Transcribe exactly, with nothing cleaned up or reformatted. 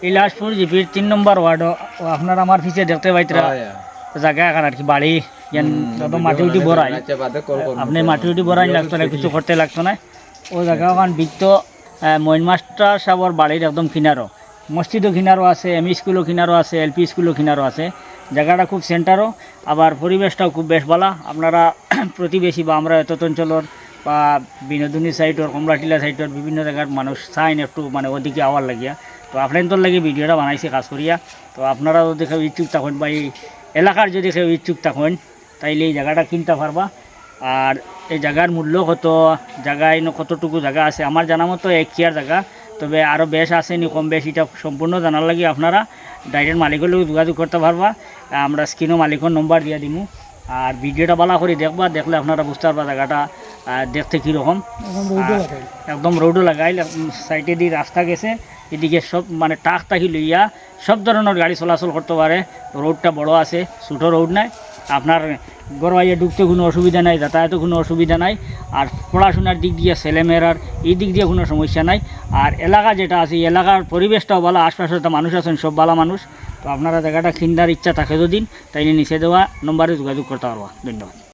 বিলাসপুর জিপির তিন নম্বর ওয়ার্ডও, ও আপনারা আমার পিছে দেখতে পাইতরা, জাগা এখান আর কি, বাড়ি, ইয়ান একদম মাটি উঠি বড়াই। আপনি মাটি উঠি বড়াই লাগতো না, কিছু করতে লাগতো না। ও জাগা ওখান বৃত্ত, আহ, মইন মাস্টার সাহেবর বাড়ির একদম কিনারো, মসজিদও কিনারো আছে, এমই স্কুলও কিনারো আছে, এলপি স্কুলও কিনারো আছে। জাগাটা খুব সেন্টারও, আবার পরিবেশটাও খুব বেশ ভালা। আপনারা প্রতিবেশী বা আমরা এত অঞ্চলর বা বিনোদিনী সাইডর, কমলাটিলা সাইডর বিভিন্ন জাগার মানুষ চাইন একটু মানে ওদিকে আওয়ার লাগিয়া। তো আপনারার লাগি ভিডিওটা বানাইছি খাস করিয়া। তো আপনারা যদি কেউ ইচ্ছুক থাকইন বা এই এলাকার যদি কেউ ইচ্ছুক থাকইন, তাইলে এই জাগাটা কিনতা পারবা। আর এই জাগার মূল্য কত, জাগা ইনো কতটুকু জাগা আছে, আমার জানা মতো এক কিয়ার জাগা, তবে আরও বেশ আছে নি কম বেশ, ইটা সম্পূর্ণ জানার লাগি আপনারা ডাইরেক্ট মালিকর লগে যোগাযোগ করতা পারবা। আমরা স্ক্রিনো মালিকর নম্বর দিয়া দিমু। আর ভিডিওটা ভালা করি দেখবা, দেখলে আপনারা বুঝতা পারবা জাগাটা, আহ, দেখতে কীরকম। একদম রোডও আর লাগাইল। একদম রোডও লাগাইল, একদম সাইডেদি রাস্তা গেছে, এদিকে সব মানে ট্রাক থাকি লইয়া সব ধরনর গাড়ি চলাচল করতে পারে। রোডটা বড় আছে, ছোটো রোড নাই। আপনার ঘরো আইয়া ঢুকতে কোনো অসুবিধা নাই, যাতায়াতও কোনো অসুবিধা নাই। আর পড়াশোনার দিক দিয়া ছেলেমেয়েরার এই দিক দিয়া কোনো সমস্যা নাই। আর এলাকা যেটা আছে, এই এলাকার পরিবেশটাও ভালা, আশপাশে তো মানুষ আছেন, সব ভালা মানুষ। তো আপনারা জাগাটা কিনবার ইচ্ছা থাকে যদি, তাইলে নিচে দেওয়া নম্বরে যোগাযোগ করতা পারবা। ধন্যবাদ।